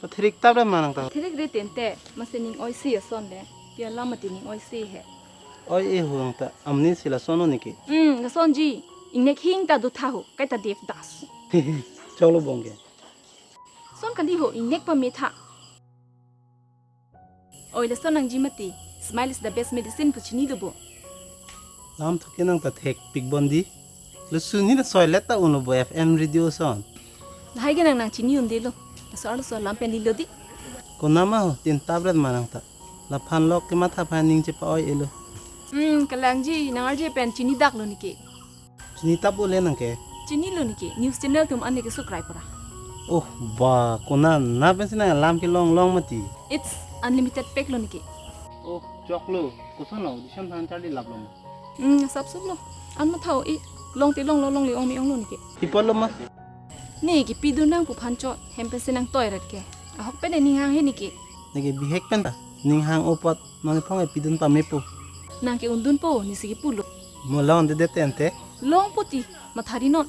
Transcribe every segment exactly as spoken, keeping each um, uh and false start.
Patherik tap re ma nang ta. Patherik re tente, masi ning oisi ason le. Pi alam mati ning oisi he. Oi e hu nang ta, amni si lason o neke. Hmm, lasonji. Ingnek hing ta do tha ho, kaita Devdas. Choklo bong ke. Son kandi ho, ingnek pametha. Oi, lason nangji mati. Smile is the best medicine pu chini do bo. Lam thuke nang ta thekpik bon di. Laso ni la soi let ta unlo bo F M radio son. Lahai ke nang nangchini un-e lo. Laso arloso alam pen lilo di. Konat ma ho, tin tap ret ma nang ta. Laphan lok kematha aphan ning chepa-oi-e lo. Hmm, kalangji, nang arje pen chini dak lo neke. Chini tap ole nang ke? Chini lo neke, news channel atum an neke sukrai pura. Oh, ba, konat na pensi nang alam kelong long mati. It's unlimited pack lo neke. Oh, choklo. Koson lo, audition aphan charli lap lo ma? Hmm, sap sup lo. An matha-o-i, long te longlo, longle ong me-ong lo neke. Pi apot lo ma? Ne kepidun nang pu aphan chot, hem pensi nang toi ret ke. Ahok pen ne ning hang he neke. Neke bihek pen ta, ning hang-o apot, non ephong epidun pame po. Nang ke undun po, ne si kepu lo. Mo long de de tente. Long po ti, mathari non.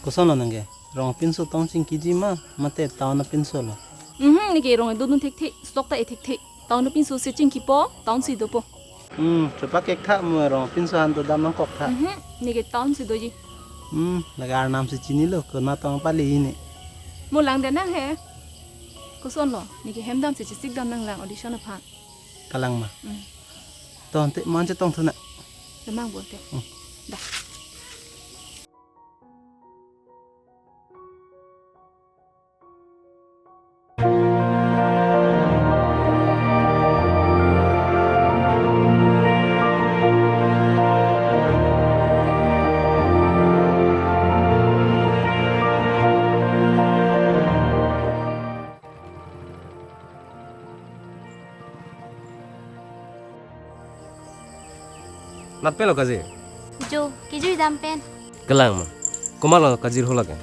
Koson lo nang ke? Rong apinso tong chingkiji ma, mate town apinso lo? Mhm, neke rong edo dun thekthe, stok ta e thekthe. Town apinso si chingki po, town si do po. Hmm, chopak kek tha mo rong apinso han dodam nangkok tha. Mhm, neke town si doji. Hmm, lake arnam si chinilo, konat tong pali ini. Mo lang de nang he. Koson lo, neke hem dam si chesik dam nang lang audition aphan. Kalang ma. Hmm. Tong te man chetong thu na. Lemang bo te. Hmm. Da. Nat pen lo Kajir? Jo, kejui dam pen. Kalang ma. Komat lo Kajir hala ke?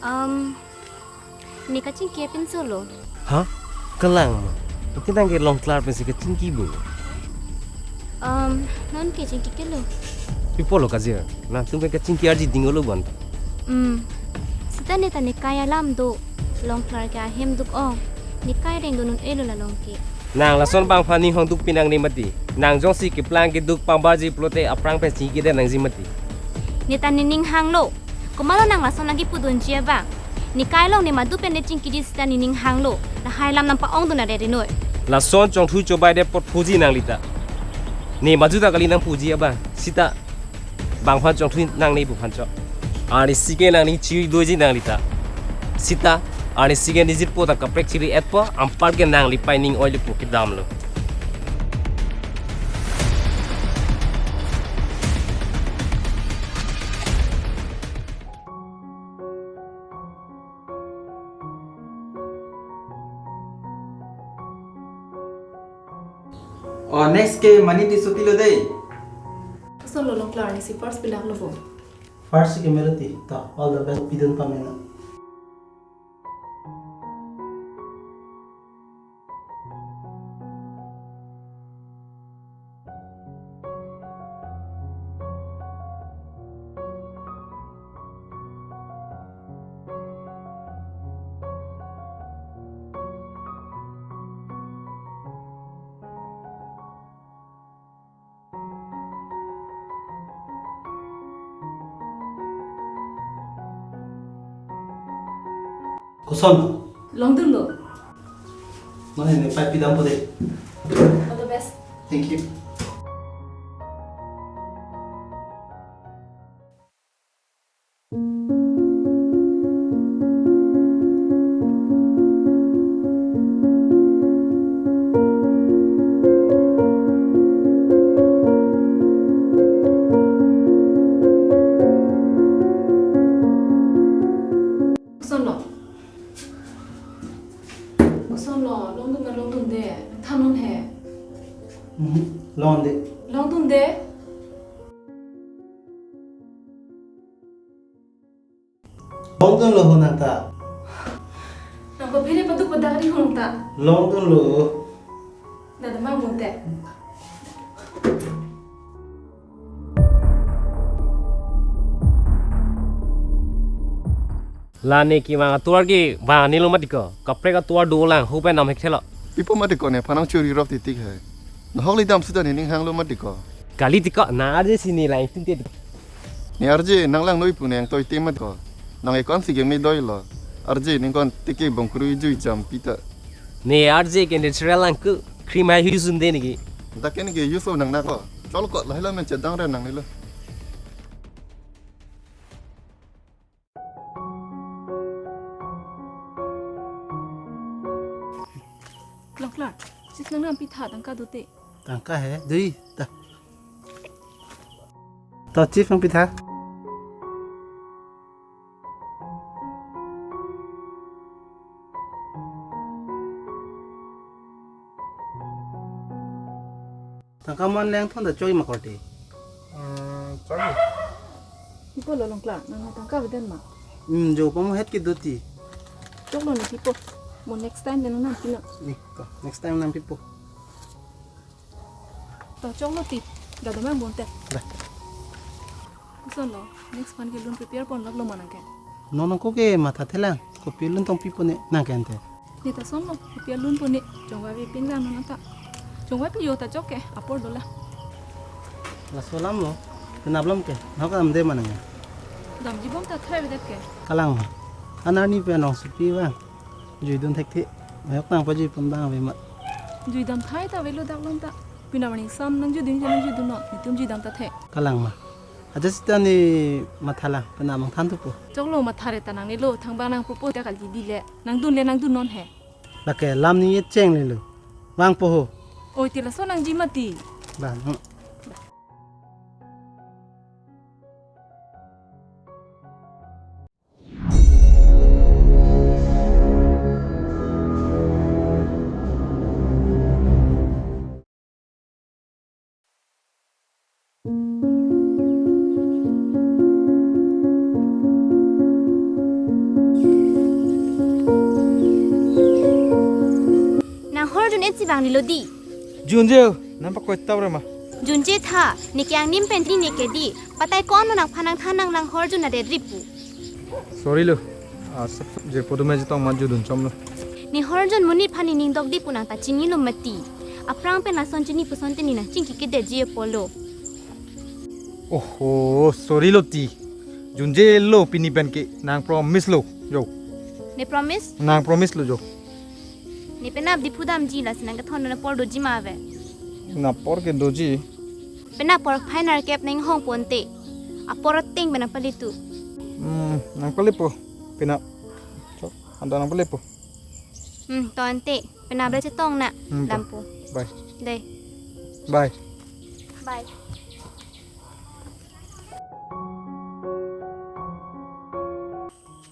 Um, ne kachingki apinso lo. Ha? Kalang ma. Ketang ke longklar pensi kachingki bo. Um, non ke chingki ke lo. Pi apot lo Kajir? Nangtum pen kachingki arji ding-o lo bon. Hmm. Sita ne ta nekai alam do. Longklar ke ahem duk ong. Nekai reng do un-e lo la long ke. Nang lason bang aphan ning hong duk pinang ne mati. Nang jongsi keplang keduk pangbarji pulote aphrang pen chingki det nangji mati. Ne ta ne ning hanglo. Komatlo nang lason nangkepudunji abang. Nekai along ne madu pen ne chingkiji sita ne ning hanglo. Lahai alam nang pa-ong dun aret ri noi. Lason chongthu chobai det apot phuji nangli ta. Ne madu ta kali nangpuji abang. Sita bang aphan chongthu nangne pu aphan chot. Arnisi ke nangning chiri doji nangli ta. Sita, arnisi ke ne jirpo ta kaprek chiri-et po, anpar ke nangli pai ning oile pu kedam lo. Oh, next ke Mani Tissopi lo dei. Koson lo longklar ne si first pilak lo bo. First ke melo ti. To, all the best, pidun pamena. Koson? Longdunlo. Mane ne pai pidam po dei. All the best. Thank you. Koson lo? Koson lo, longdun ma longdunde, thanon he. Mhm, longde. Longdunde. Longdunlo ho nang ta. Nang ko phiri paduk padak ri ho nang ta. Longdunlo. Nang ta mang bunte. La ne kevang atovar ke vang nelo mati ko. Kaprek atovar dolang, hopen nam hekthelo. Pipo mati ko, nephan nangchori rop titik hai. Nahok le dam sudah ne ning hanglo mati ko. Kali ti ko, nang arje si ne lang tung te. Ne arje nang langnoi pu ne angtoi te mati ko. Nang ekon si keme doilo. Arje ning kon teke bongkrui jui jam pita. Ne arje ke natural lang ke cream hai use un de ne ke. Dak ke ne ke use lo nang na ko. Chol ko, lahai lo men chedang re nang nelo. Longklar, chief nang nam pitha tangka dote. Tangka he, dui, ta. To chief nang pitha. Tangka man leng thon ta choi ma korte. Hmm, choi. Ipo lo Longklar, nang tangka beden ma. Hmm, jo pamo het ke doti. Choklo ne pipo. Mo next time den nang pino. Ni, to, next time nang pipo. To choklo ti. Ga domang bonte. Ba. Son lo, next pan ke loan prepare pon lak lo manang ke. Non nang ko ke matha thelang, kopi loan tong pipo ne nang ke ante. Ne ta son lo, kopi loan po ne, chongvai pi pin lang non ta. Chongvai pi yo ta chok ke, apor dola. Laso alam lo, penap alam ke, nahok dam de manang ya. Damji bom ta thai bedet ke. Kalang ma, anarni pen nong supi bang. Jui dun thekthe. Ayok nang pajui pon bang ave ma. Jui dam thai ta avelo dak lon ta. Pina mani sam nang jui dun nang jui dun non. Netum jui dam ta the. Kalang ma. Aja sita ne matha lang. Pina mang than thupo. Choklo matha re ta nang nelo. Thang bang nang pupo ta kali di le. Nang dun le nang dun non he. Lake lam ni ye cheng lelo. Vangpo ho. Oi ti laso nangji mati. Bang. Hmm. Nang hor jun et si bang nilo di. Junje, nang pakoi tap re ma. Junje tha, ne ke angnim pen tri ne ke di. Patai kon lo nangphan nangthan nang nang hor jun adet ripu. Sorry lo. Ah, sap sap je podo me jetong ma judun chom lo. Ne hor jun monit phan ne ning dok di pu nang ta chinilo mati. Aphrang pen lason chini puson te ne nang chingki kedetji apotlo. Oho, sorry lo ti. Junje lo pini pen ke nang promise lo. Jo. Ne promise? Nang promise lo jo. Ne penap Diphu damji lasi nang kethon apor doji ma ave. Nang apor ke doji. Penap apor phai nerkep nang hong ponte. Apor ateng pen nang palitu. Hmm, nang palipo. Penap. Chok, anta nang palipo. Hmm, to ante. Penap le chetong na. Hmm, to. Dampo. Bye. Dei. Bye. Bye.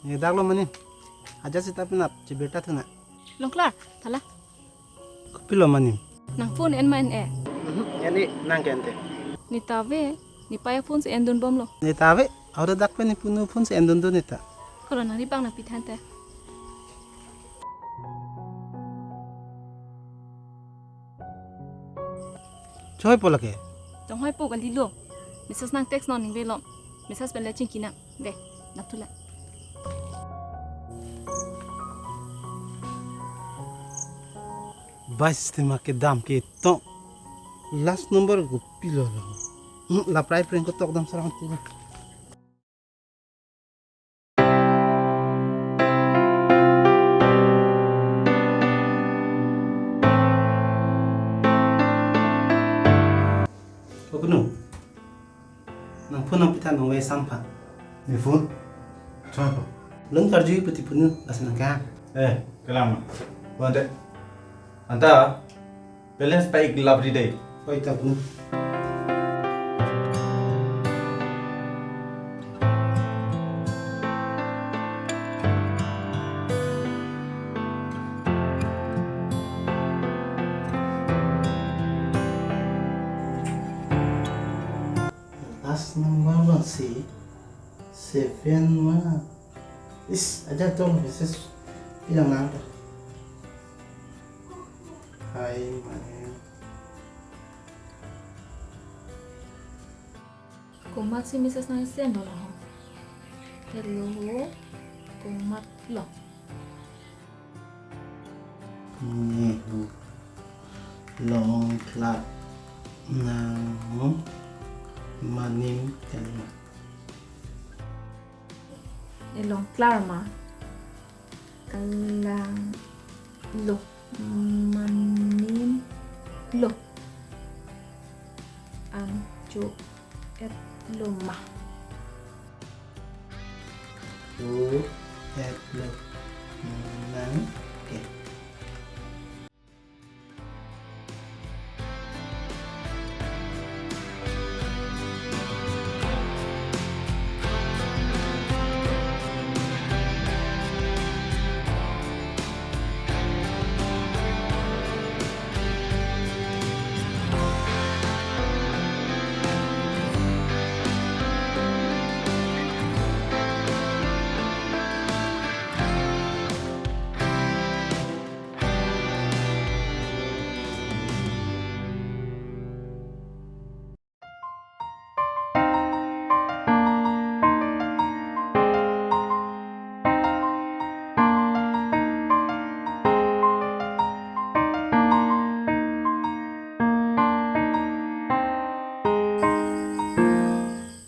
Ne dak lo mani. Aja sita penap chibirta thuna. Longklar, thala. Kopilo mani. Nang phone en ma en e. Mhm, en e nang ke ante. Ne ta ave, ne paya phone si en dun bomlo. Ne ta ave, aur dak pen ne punu phone si en dun dun ne ta. Kolo nang ri bang nang pithan te. Choi po lake. Chonghoi po kali lo. Message nang text non ning ve lo. Message pen le chingki nang. Ve, nap thula. Bai sistema kedam ke tong. Last number kopilo lo. Hmm, la prai prank ko tok dam sarang ti. Kopunu. Nang phone nang pitha nang ve sampha. Ne phone? Choi po. Lung karju pati punu lasi nang ka. Eh, kalang ma. Bonte. Anta balance pai ik lap ri dei. Oi ta punu. Last number bang si seven ma. Is, ajak dong message bilang nang ta. Hai, mane. Komat si message nang send lo ho. Hello. Komat lo? Nehu Longklar nang manim telma. Ne Longklar ma? Kalang lo. Manim lo. An cho et lo ma? Cho et lo. Nang ke.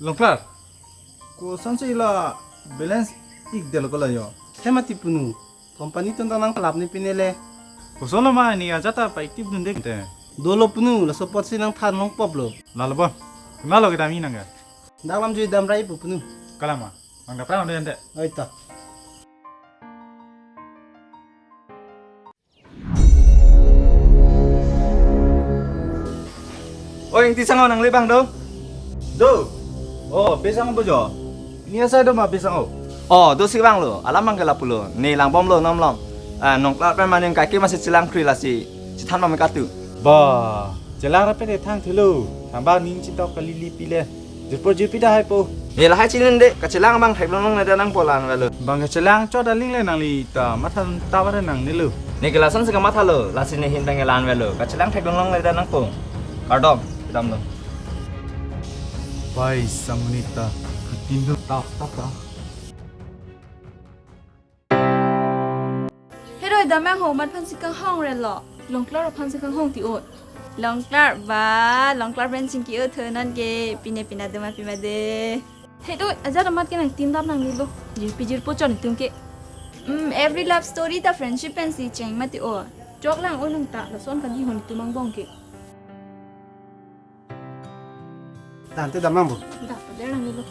Longklar, kosonsi la balance ik-et lo ko la jo? Themati punu, company atum ta nangpalap ni pine le. Koson lo ma, ne ajat ta pa-ik-et dunde te. Dolo punu, laso apotsi nangthan longpop lo. Lalo bon. Komat lo kedam-i nang ke? Dak lam jui damra-ipo punu. Kalang ma? Nang dapra nang de ante. Oi ta. Oi, Ingti sang-o, nangli abang do? Do. Oh, Be sang-o bo jo? Ne asai do ma Be sang-o? Oh, do si abang lo. Alam abang ke lapu lo. Ne langbom lo non along. Ah, Longklar pen maning kaike masi chelang kri lasi chethan ma me katu. Ba, chelang ra pen de thang thulo. Thang abang ning chitok kali li pile. Jirpo jirpi dah hai po. Ne lahai chinin de, kachelang abang theklong longle det nangpo la-an avelo. Bang kachelang chot aling le nangli ta matha ta ba nangne lo. Ne ke lasonsi kamatha lo, lasi ne ahin abang ke la-an avelo. Kachelang theklong longle det nangpo. Kardom, kedam lo. Pai samunita, katin do ta ta ta. Heroi, dam nang ho, mat aphansi kanghong re lo. Longklar aphansi kanghong ti-o. Longklar ba, Longklar pen chingki-o tho non ke, pine pina de ma pima de. Heroi, ajat amat ke nangtin dam nangne lo. Jirpi jirpo chon itum ke. Hmm, every love story ta friendship pensi cheng mati-o. Chok lang-o nang ta, lason kali hon itum angbong ke. Tangte dam nang bo. Dak, pader nangne lo.